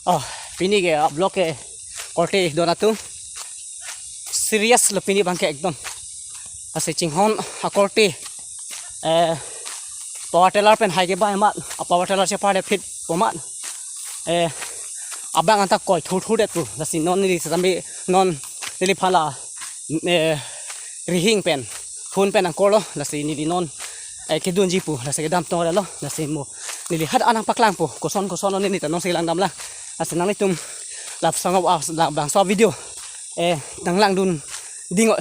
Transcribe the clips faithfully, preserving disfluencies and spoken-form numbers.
Oh, pini ke a-block ke korte don atum. Serious lo pini abang ke ekdom. Lasi chinghon akorte. Eh, power tiller pen hai kebai amat, a-power tiller chepardet phit po amat. Eh, abang anta koi thurthur det pu. Lasi non neli sitame non neliphan la, eh, rihing pen, phone pen nangkorlo, lasi neli non, eh, kedunji pu, lasi kedam tong lo, lasi mo neli hadak nangpaklangpo, koson koson lo neli ta non si langdam lang, lasi nanglitum lapuson a, labangso video, eh, nanglangdun ding-o,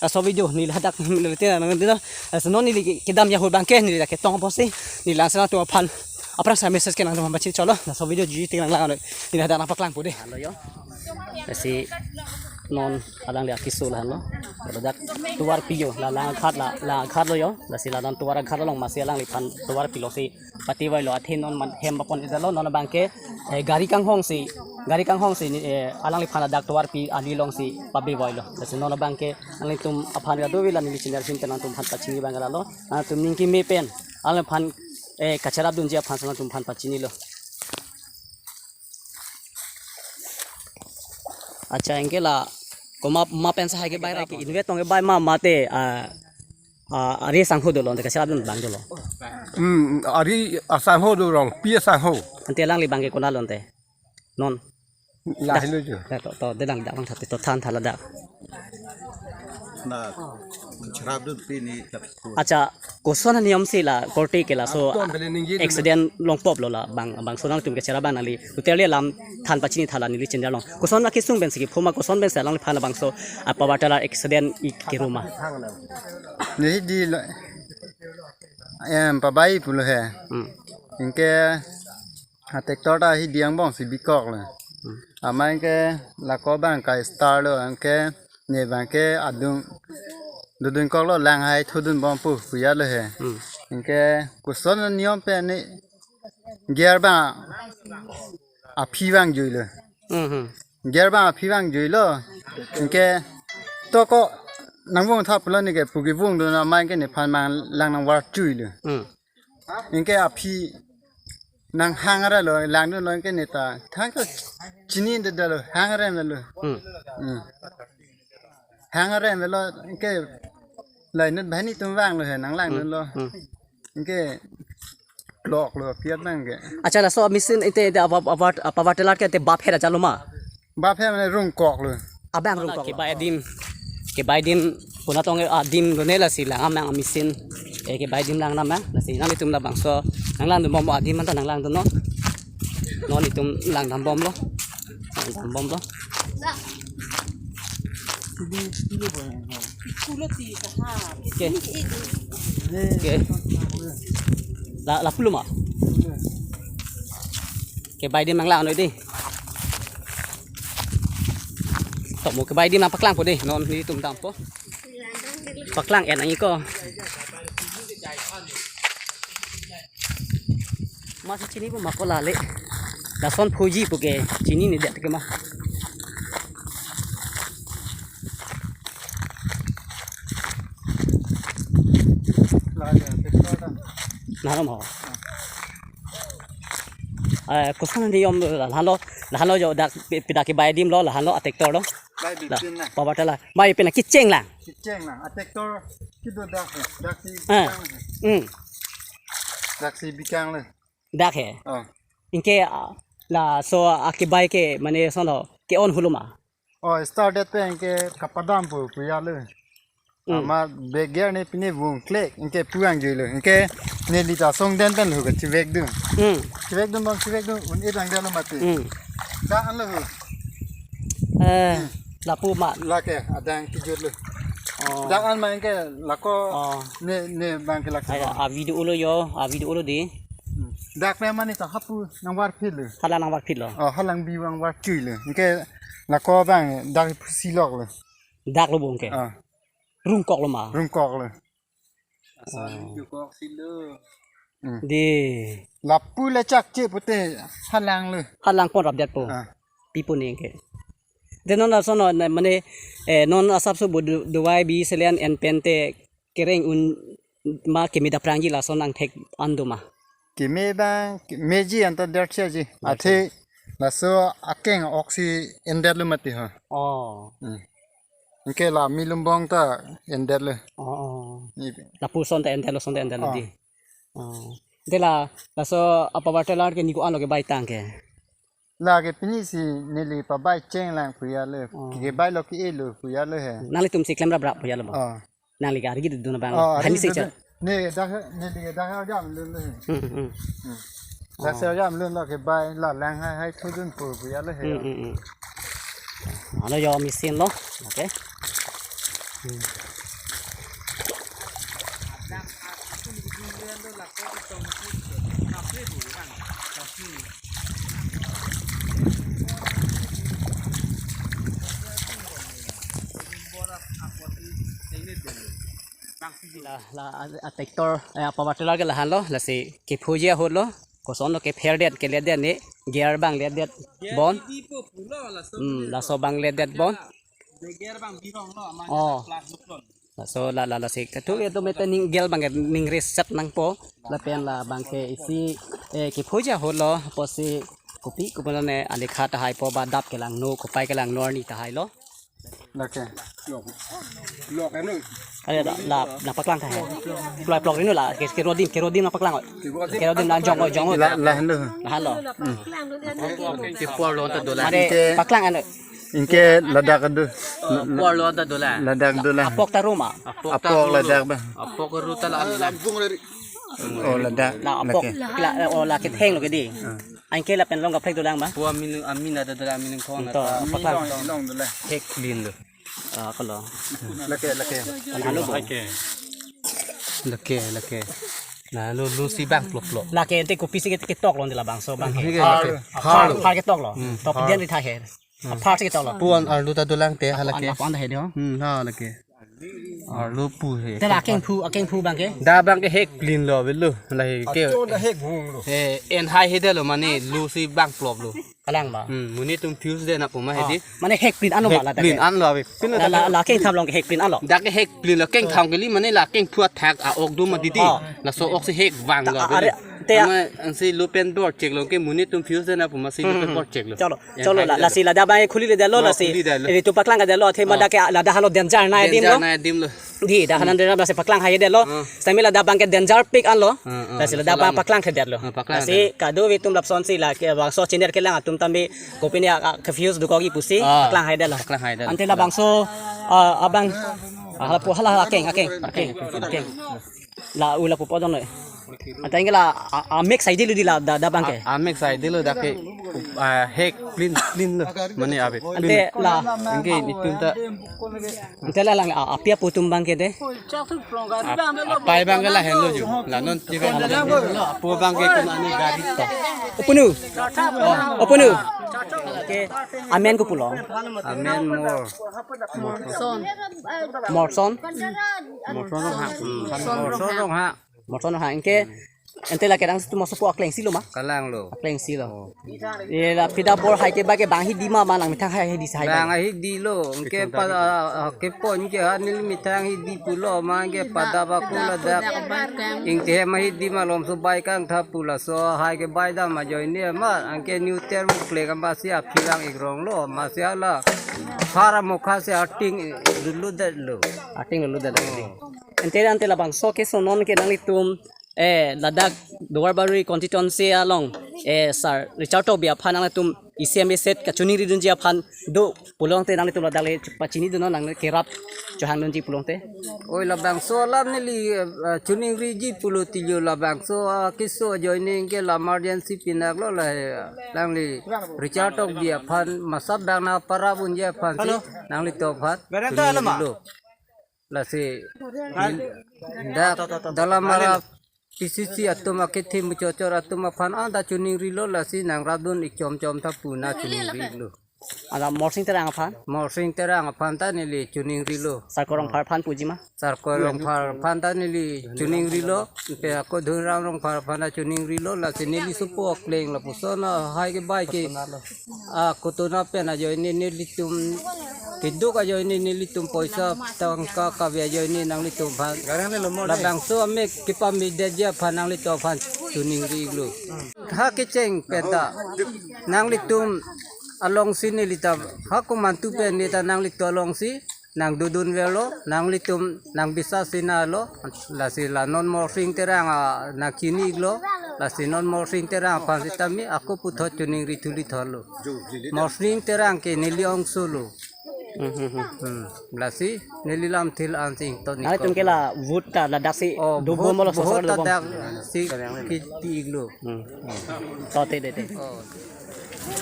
laso video neli hadak neli te nangdun lo, lasi non neli kedam ahut abang ke neli ta ketong apotsi neli langsi nangtum aphan aphrangsi message ke nangtum aphan pachini chotlo, laso video juji tik nanglang, neli hadak nangpaklangpo dei. Halo yo. Lasi non alangli akeso lahenlo. Ladak tovarpi yo, la lang aghat, la lang aghat lo yo. Lasi la non tovar aghat along masi alangliphan tovarpi losi pativoilo, athe non man hem bapon idalo, non abang ke, eh, gari kanghongsi, gari kanghongsi ni, eh, alangliphan ladak tovarpi ali alongsi pabivoilo. Lasi non abang ke nanglitum aphan kadokave la neli channel ahin pen nangtum aphan pachini abang ke lalo. Nangtum ning keme pen alangliphan, eh, kacherapdunji aphan si nangtum aphan pachinilo. Accha, anke la komat ma pensi hai kebai ra, inve tong kebai ma mate, ah, ah, ari asangho dolo, ante kacherapdun abang dolo. Hmm, ari asangho do, rongpi asangho. Ante alangli abang ke konat lo ante? Non. Lahelo jo. Dak to, to, de dang dak bang thate to than thala dak. Na, cherapdun pini dak. Accha, koson aniyom si la korte ke laso accident longpop lo la bang, bangso nangtum kecherap abang nangli. Uterli alam than pachini thala neli channel along. Koson akesung pensi kepu ma, koson pensi alangliphan labangso a-power tiller accident ik keru ma. Neli di lo, em, pabai pulo he. Hmm. Anke a-tractor ta hidi angbong si bikoklo. Hmm. Amat anke lako abang ka-start lo, anke ne abang ke adung dodun koklo, lang hai thudun bom pu pu ya lo he. Hmm. Anke koson aniyom pen ne gear abang aphi abang juilo. Hmm, hmm. Gear abang aphi abang juilo. Anke to ko nangvung tha pulo ne ke pu kevungdun amat anke nephan mang lang nangvarchuilo. Hmm. Anke aphi nanghang arelo, langdunlo anke ne ta thang to chinidetlo, hang arem lo. Hmm. Hmm. Hang arem lo, anke lainut banghini atum vanglo he, nanglangdunlo. Hmm. Anke kloklo, piat abang ke. Accha, laso machine ante, ante a-power, a-power, a-power tiller ke ante bap het ajatlo ma? Bap het mane rungkoklo. Abang rungkok. Kebai adim, kebai adim, puna tong adim done lasi lang amang a-machine. Eh, kebai adim lang nama, lasi nanglitum labangso nanglangdun bom adim anta nanglangdunnon. Non itum langdam bomlo. Langdam bomlo. Oke. Oke. La, lapu lo ma? Kebai adim nanglang noi dei. To mo kebai adim nangpaklangpo dei, non nelitum dampo. Paklang en nangji ko. Masi chinipo ma ko lale. Lason phoji pu ke chininedet ke ma. Naro ma. Eh, koson aniyom lahenlo, lahenlo jo dak pi-, pi dak kebai adim lo, lahenlo a-tractor lo. Bai bi la, pin na. Power tiller. Bai pin na kecheng lang. Kecheng lang. A-tractor kedo dak he. Dak si, ah, bikang he. Hmm. Dak si bikang le. Dak he. Oh. Anke, ah, laso akebai ke mane lason lo ke-on helo ma? Oh, start det pen anke kapadam pu pu ya le. Hmm. Amat back gear ne pine vung klek, anke pu-ang juilo. Anke neli ta song den pen lo ke chivekdun. Hmm. Chivekdun bang chivekdun un-e lang jalo mati. Hmm. Dak an lo ho. Eh, hmm, lapu ma. Lake adang kijut lo. Oh. Dak an ma anke lako, oh, ne, ne abang ke lako. Ai, a-video lo yo, a-video lo dei. Hmm. Dak ne mane ta hapu nangvarphitlo. Hala nangvarphitlo. Oh, halang bi nangvarchuilo. Anke lako abang dak pusi loklo. Dak lo bong ke. Ah. Rungkoklo ma. Rungkoklo. Asal, ah, rungkok si lo. Hmm. Dei. Lapu le chakche pute halanglo. Halang pon rapdet po. Ah. Pi pu ne ke. Dei non lason non, mane, eh, non asapso bo du-, duai bi selen en pen te kereng un ma keme dapprangji lason nangthek an do ma? Keme abang, meji anta derchia ji. Derchia. Athe Laso akeng oksi endetlo mati ho. Oh. Hmm. Anke la milumbong ta endetlo. Oh, oh. Ni Lapuson ta endetlo, son ta endetlo Oh. di. Oh. Dela, laso a power tiller ke ni ko-an lo kebai tang ke? Lake pini si neli pabai chenglang puya le. Oh. Kebai lo ke-elo puya le he. Nanglitum si klem rap rap puya lo ba? Oh. Nangli ke argi dun abang. Oh, Hani argi se dun. Chat. Ne dak, neli ke dak jam lun le. Hmm, hmm. Hmm. Dak Oh. se jam lun lo kebai la lang hai hai thudun pu puya le he. Hmm, hmm, hmm. Ano yo machine lo. Okay. Hmm. La, la, a, a tractor, eh, a power tiller ke lahan lo, lasi kephuji ahut lo, koson lo kepherdet, keletdet ne, gear abang letdet bon. Hmm, laso abang letdet bon. Oh. Laso la, la, lasi kethuk itu mete ning gear abang ning reset nangpo. Lapen la abang ke isi, eh, kephuji ahut lo, apotsi kopi, kopi lo ne alikha tahai po ba dap kelangno, kopai kelangno arni tahai lo. Lake. Lok anu. Ada la, la, la paklang tahai. Plok, plok inu la, ke, kerodim, kerodim la paklang. Kerodim la jong, jong. La, la anu. La lo. Ke por lo ta dola. Mari Ke paklang anu. Anke ladak adu. Por lo ta dola. Ladak dola. Apok ta ruma. Apok ta Apok ru lo. Ladak ba. Apok ru ta la anu la. Oh, ladak. La apok. Lake. La, oh, la ketheng lo ke di. Ah. Anke lapen long kaprek dolang ba? Pu amin, amin ada dola, amin khon To, apa apa klang? Long, long dola. Hek clean lo. Ah, kalau. Lake, lake. Lalu bo. Lake. Lake, lake. Lalu lu si bang plop plop. Lake ente kopi si ke, ketok long di labangso abang ke. Ini ke Har, lake. Har. Har ketok lo. Hmm, Top har. Dia di tahir. Hmm. Har si ketok lo. Pu an arlu ta dolang te halake. Anak anda he dio. Hmm, halake. Arlu pu he. Te la akeng phu, akeng phu abang ke. Da abang ke hek clean lo avelo. Lahei ke. Acho da hek bung lo. Eh, en hai he de lo mane lu si bang plop lo. Kalang ba. Hmm, monit atum fuse de na puma he di. Ah, mane hek clean anlo Hek ba la ta clean ke. Anlo ave. Pin La, la, la akeng tham long ke hek clean anlo. Dak ke hek clean lo keng tham kali mane la keng phu athak a-ok do ma di di. Ah. Laso ok si hek vang lo Ta, ave are, lo. Te a- Ama ang si lu pen bor chek lo ke monit atum fuse de na puma si lu pen Hmm, bor chek lo. Chalo, En chalo hai la, de lasi lo. Ladak abang khuli le de lo Oh, lasi. Khuli de lo. Eri tu paklang ke de lo, athe ma Oh. dak ke ladak halo danger na Danger adim lo. Na adim lo. Di, dak hanan dera lasi paklang hai de lo. Hmm. Sami ladak abang ke danger pik anlo. Hmm, hmm, Lasi ladak abang laso lang. Paklang hai de lo. Hmm, paklang Lasi hai de lo. Kadokave atum lapuson si la ke bangso chiner kelang atum tambi kopi ni a, a, confuse dukogi pusi Ah. Paklang hai de lo. Paklang hai de lo. Ante labangso, ah, abang, ah, hala pu hala hala akeng, akeng, akeng, akeng. La u lapu po dong noi. Ante anke la, a, a mix hai de lo di la da, da abang ke. A, a mix hai de lo dak ke, ah, hek clean, clean lo. Mane ave. Ante la. Anke itum ta. Ante la lang, a, api apo atum abang ke de. A, apai abang ke lahenlo jo. La non chiba apo abang ke kun ani gari to. O punu. O punu. Ke amen ko pulo. Amen Mor. Morson. Morson. Morson Ronghang. Hmm. Morson Ronghang. Morson Ronghang. Anke ante la kedang situ maso po akleng si lo ma? Kalang lo. Akleng si lo. Oh. Ye la pida bor hai ke ba ke bang hi di ma ma nang methang hai hi di sai Bang ba. Hi di lo. Anke pa, ah, ah, ke pon ke ha neli methang hi di pulo ma anke pada ba ku ladak. Ingte ma hi di ma lom so bai kang tha pu laso hai ke bai dam ajoine ma anke new ter mu kle kam ba si aphi lang ik rong lo ma si ala. Phara mokha si ating lulu det lo. Ating lulu det lo. Oh. Ante ante labangso ke sonon ke nanglitum, eh, ladak Duarbagori constituency along, eh, Sir Richard Tokbi aphan nanglitum isi amei set kachiningri dunji aphan do pulote nanglitum ladak le pachini dun nang kerap chohang dunji pulote. Oi labangso alam neli, eh, chiningriji pulo tillo labangso, ah, keso ajoine ke la emergency pinak lo la, eh, nangli Richard Tokbi aphan masap bang na para bunji aphan si Hello. Nanglitum aphan Berenta alam, ah? Chiningri lo. Lasi Hal- dak To, to, to, to. Dalam Hal- ara P C C atum akethe muchot chot atum aphan anta chiningri lo lasi nangrap dun ik chom chom ta pu na chiningri lo. Ala Morsing Terang aphan? Morsing Terang aphan ta neli chiningri lo. Sir Korong Phar aphan puji ma? Sir Korong Phar aphan ta neli chiningri lo. Pe ako Dhunram Rongphar aphan ta chiningri lo lasi neli sopo akleng lapuson hai ke bai ke. Ah, kotona pen ajoine nelitum keduk ajoine nelitum poisa tangka kave ajoine nanglitum aphan. Labangso amek kepamedetji aphan nanglitum aphan chiningri lo. Ha kecheng pen ta. Nanglitum alongsi neli ta, ha komantu pen neli ta nanglitum alongsi nangdodun avelo, nanglitum nangbisas-i nanglo, lasi la non Morsing Terang anakini lo, lasi non Morsing Terang aphan sitame ako puthot choningri thuli thotlo. Morsing Terang ke neli ongso lo. Hmm, hmm, hmm. Hmm. Lasi neli lamthe la-an si ington. Nanglitum ke la vote ta ladaksi, oh, dobom vote, lo, vote sosor dobom. Ladaksi kipi-iklo. Hmm. To te de te. Oh.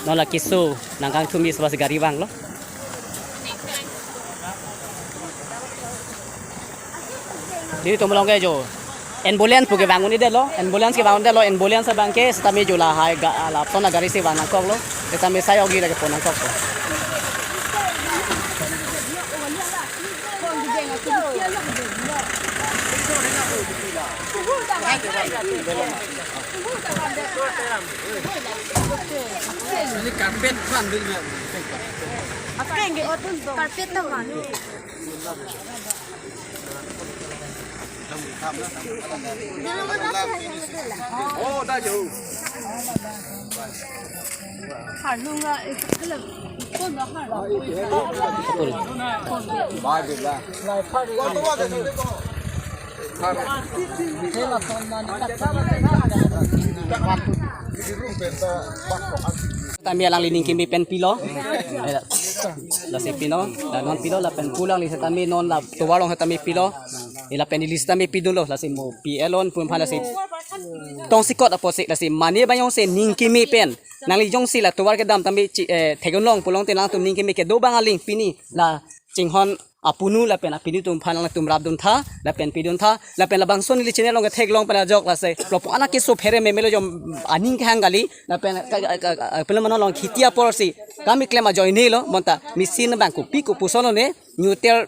Non la keso nangkangthum-i, saba si gari vanglo. Nelitum along ke jo ambulance pu kevang un-edetlo, ambulance kevang un-edetlo, ambulance abang ke sitame jo lahai ga-, lapuson agari si vang nangkoklo, sitame sai ogi lake pon nangkoklo. Ini karpet kan dulu. Karpet teman. Oh, dah jauh. Tame alangli ning keme pen pilo. Lasi pino, la non pilo, lapen pu alangli setame non la tovar along setame pilo. Lapen ili setame pidunlo, lasi mo P L on pun phan lasi tongsekot apotsi, lasi mane abang jongsi ning keme pen nangli jongsi la tovar kedam tame chi, eh, theklong pulote nangtum ning keme kedo abang aling pini la chinghon apunu lapen apini atum aphan nangtum rapdun tha, lapen pidun tha, lapen labangso neli channel along ketheklong pen ajok lasi lapu-an akeso phere memelo jom aning kehang kali, lapen ka, ka, ka, ka, pele mano along kheti apor si kami klem ajoine lo, bonta machine abang kopi kopuson lone, neutral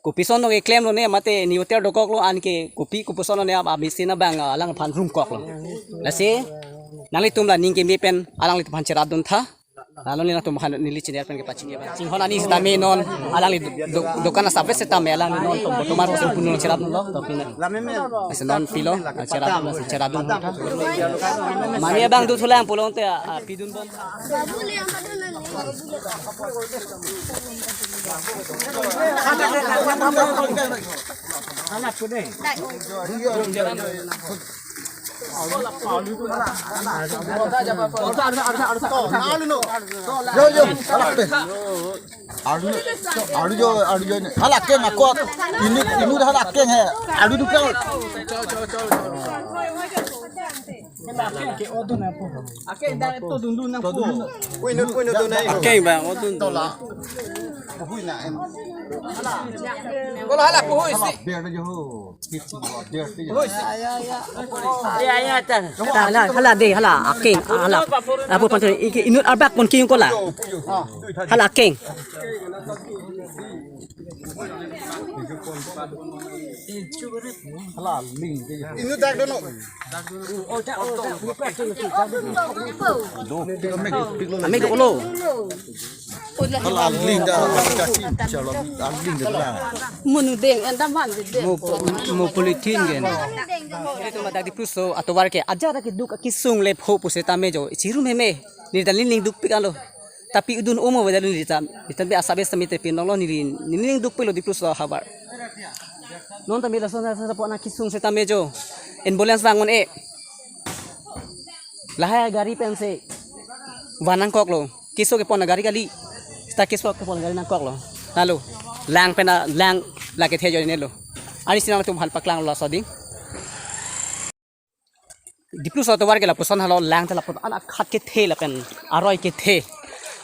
kopuson lone klemlo ne, mate neutral dokoklo, anke kopi kopuson lone, a, a machine abang, a, alangphan rumkoklo. Lasi nanglitum la ning keme pen alanglitum aphan cherapdun tha. Lalo neli nangtum aphan neli channel pen kepachini abang. Chinghon ani setame non alangli do-, dokan asap setame alangli non to tomar kosen punung cherapdunlo, to pina. Lasi non pilo, cherap, cherapdun tha. Mane abang dothulang pulote, a, pidun bon. Yo, yo, alu, alu jo, alu jo. Hala keng akot. Ini, ini hala keng he. Alu dukan. Akeng bang, odun. Puhui na em. Kola hala puhui si. Biar aja ho. Puhui si. Ya, ya, ta. Hala, hala de, hala akeng, hala. Apo pantu iki inut arbak pon king kola. Hala akeng. Hala ling. Inut dak dono. Amik dolo. Hala ling da, hala ling da la. Munu deng, enda man deng. Mo, mo polythene gen. Itu madak Dipluso atovar ke ajar ke duk kesung le pho pusi tame jo. Chiru meme. Neli ta ling ling dukpik alo. Tapi udun omo weda neli ta. Neli ta be asabes tame te pinong lo neli, neli ling dukpik lo Dipluso havar. Non tame lason sa po na kesung setame jo. Ambulance vang un-e. Lahai gari pensi vang nangkoklo. Keso kepon gari kali. Seta keso kepon gari nangkoklo. Lalo. Lang pen lang lake the ajoine lo. Arnisi nangtum aphan paklanglo laso ding. Dipluso atovar ke lapuson halo lang ta lapuson an akhat kethe lapen aroi kethe.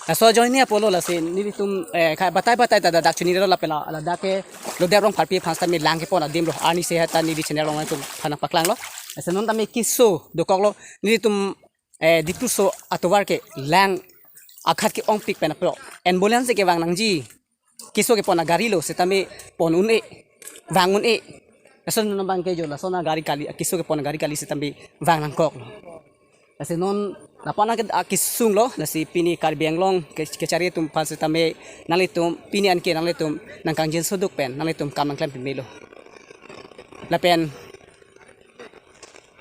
Laso ajoine apotlo lasi nelitum, eh, kha batai batai ta dak chinilo lapen la, ladak ke Lodep Rongpharpi aphan setame lang kepon adim lo. Arnisi heta neli channel along nangtum aphan paklanglo. Lasi non tame keso dokoklo nelitum, eh, Dipluso atovar ke lang akhat ke-ongpik pen apro. Ambulance kevang nangji. Keso kepon gari lo setame pon un-e, vang un-e. Lason non abang ke jo, lason gari kali, keso kepon gari kali setame vang nangkoklo. Lasi non lapu-an ke akesung lo, lasi pini Karbi Anglong ke, kechari atum aphan setame nanglitum pini anke nanglitum nangkangjinso duk pen nanglitum kam nangklem pemelo. Lapen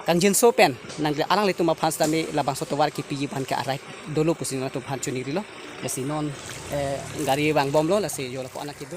kangjinso pen nang alanglitum aphan sitame labangso tovar kepiji aphan ke a-right dolo pusi nangtum aphan choningri lo. Lasi non, eh, gari vangbomlo, lasi jo lapu-an akedo.